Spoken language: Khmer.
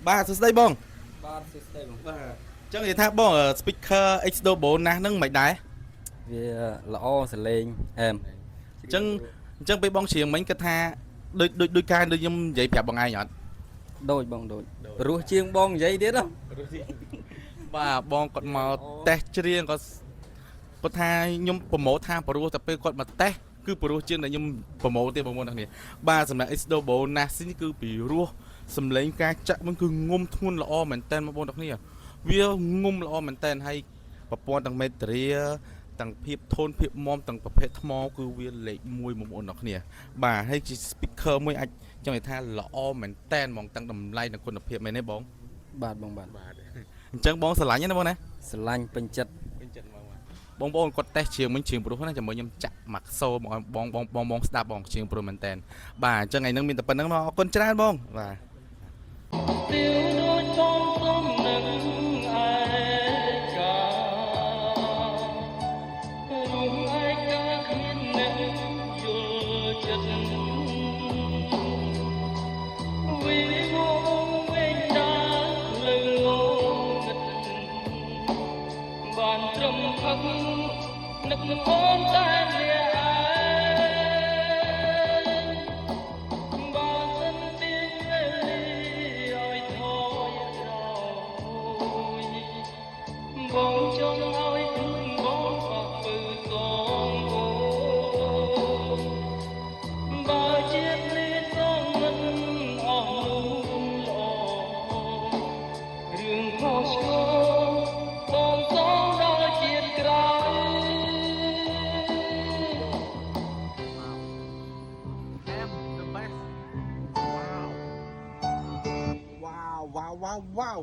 បាទសួស្តីបង បាទសួស្តីបង បាទអញ្ចឹងនិយាយថាបង speaker Xdobo ណាស់ហ្នឹងមិនដែរ វាល្អសលេងអែម អញ្ចឹងពេលបងច្រៀងមិញគិតថាដូចដូចដូចការដូចខ្ញុំនិយាយប្រាប់បងឯងអត់ ដូចបងដូចព្រោះជាងបងនិយាយទៀតហ៎ បាទបងគាត់មកតេស្តច្រៀងគាត់គាត់ថាខ្ញុំ promote ថាព្រោះតែពេលគាត់មកតេស្តគឺព្រោះជាងដែលខ្ញុំ promote ទៀតបងប្អូនទាំងគ្នាបាទសម្រាប់ Xdobo NAS នេះគឺពីរោះសំឡេងការចាក់มันគឺងុំធ្ងន់ល្អមែនតើបងប្អូនទាំងគ្នាវាងុំល្អមែនតើហើយប្រព័ន្ធទាំងមេត្រាទាំងភាពធន់ភាពមាំទាំងប្រភេទថ្មគឺវាលេខ1បងប្អូនទាំងគ្នាបាទហើយជា speaker មួយអាចចង់និយាយថាល្អមែនតើហ្មងទាំងតម្លៃនិងគុណភាពមែនទេបង បាទបងបាទ បាទអញ្ចឹងបងស្រឡាញ់ណាបងណា ស្រឡាញ់ពេញចិត្ត ពេញចិត្តបងបងប្អូនគាត់តេស្តជាងមិញជាងព្រោះណាចាំមើលខ្ញុំចាក់មកសូមកឲ្យបងបងបងបងស្ដាប់បងជាងព្រោះមែនតើបាទអញ្ចឹងថ្ងៃហ្នឹងមានតែប៉ុណ្្នឹងមកអរគុណច្រើនបងបាទ ទៀវដូចចំសំនឹងឯការុំឯកាគ្មានអ្នកយល់ចិត្តវីងងវិញដាលើងងឹតបានត្រឹមផឹកនឹកអូនតែម្នាក់ឯង បើសិនទៀងវេលាឲ្យថយក្រោយបងចង់ឲ្យខ្លួនបងអស់ពើសងអូនបើជាតិនេះសងមិនអស់នោះល្អរឿងខុសឆ្គងបងសងដល់ជាតិក្រោយ I'm the best. Wow. Wow, wow, wow, wow.